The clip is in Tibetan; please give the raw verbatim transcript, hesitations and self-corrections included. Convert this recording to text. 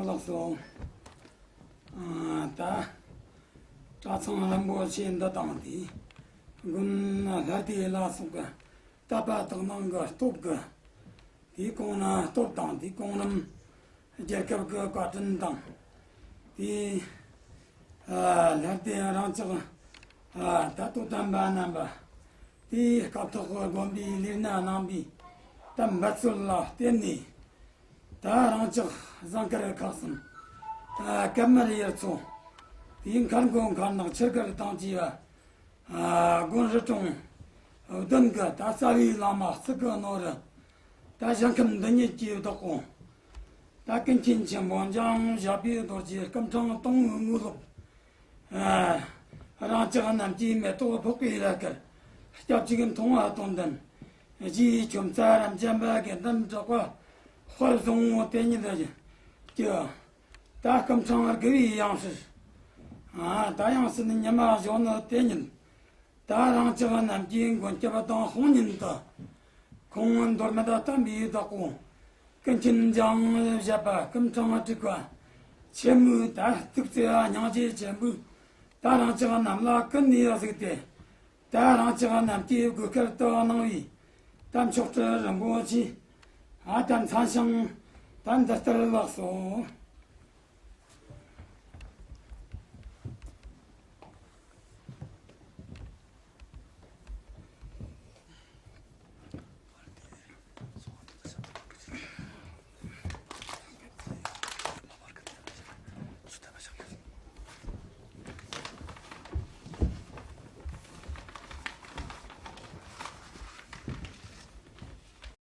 འོ་ལགས་སོ། ཨ། ད་གྲྭ་ཚང་རིན་པོ་ཆེ་འདི་དང་དེ་དགོན་ལྷ་སྡེ་ལ་སོགས་ཀྱི་དད་པ་དག་སྣང་གི་སྟོབས་ཀྱིས། དེའི་གོང་ན་སྟོབས་དང་དེའི་གོང་རིམ་རྒྱལ་ཁབ་ཀྱི་བཀའ་དྲིན་དང་། དེའི་ཨ་ལྷ་སྡེ་རང་ཅག་ཨ་ད་ལྟོ་དམ་པ་རྣམ་པ་དེའི་སྐབས་ཐོག་གི་དགོན་པའི་ལས་སྣ་གནང་བའི་དམ་འབད་རྩོལ་ལ་བརྟེན་ནས། ད་རང་ཅག་ཟངས་དཀར་ཁག་གསུམ་ཨ་ཀ་མར་ཡུལ་ཚོ་དེའི་མཁར་མགོ་མཁར་ནག་ཆུ་ཁར་དང་བཅས་པ། ཨ་དགོན་རི་གྲོང་བདུན་གྱི་ད་རྩ་བའི་བླ་མ་གཙུག་གི་ནོར་བུ། ད་ཞིང་ཁམས་འདི་ཉིད་ཀྱི་བདག་པོ། ད་ཀུན་མཁྱེན་ཆེན་པོ་འཇམ་དབྱངས་བཞད་པའི་རྡོ་རྗེ་སྐུ་ཕྲེང་དང་པོའི་དངོས་སློབ། ཨ་རང་ཅག་རྣམས་ཀྱི་མེ་ཏོག་ཕོག་པའི་ལྷ་སྐལ་སྐྱབས་གཅིག་མཐོང་བ་དོན་ལྡན། རྗེ་ཁྱོད་རྩ་རམ་འཇམ་པ་དགེ་འདུན་གྲགས་པ་དཔལ་བཟང་པོ་དེ་ཉིད་ཀྱི། ད་སྐུ་ཕྲེང་དགུ་བའི་ཡང་སྲིད། ཨ་ད་ཡང་སྲིད་ཉི་མ་གཞོན་ནུ་དེ་ཉིད། ད་རང་ཅག་རྣམས་ཀྱི་མགོན་སྐྱབས་དང་དཔུང་གཉེན་དུ། ཁོང་མདོ་སྨད་བསྟན་པའི་བདག་པོ། ཀུན་མཁྱེན་འཇམ་དབྱངས་བཞད་པ་སྐུ་ཕྲེང་དྲུག་པ། ཆེན་མོའི་ད་ཐུགས་བརྩེ་བ་སྙིང་རྗེ་ཆེན་པོས། ད་རང་ཅག་རྣམས་ལ་ཀུན་ནས་གཟིགས་ཏེ། ད་རང་ཅག་རྣམས་ཀྱི་དགོས་སྐལ་དུ་གནང་བའི་ད་མཆོག་སྤྲུལ་རིན་པོ་ཆེ། ཨ་ད་མཚན་ཞིང་ད་འདི་ལྟར་ལགས་སོ།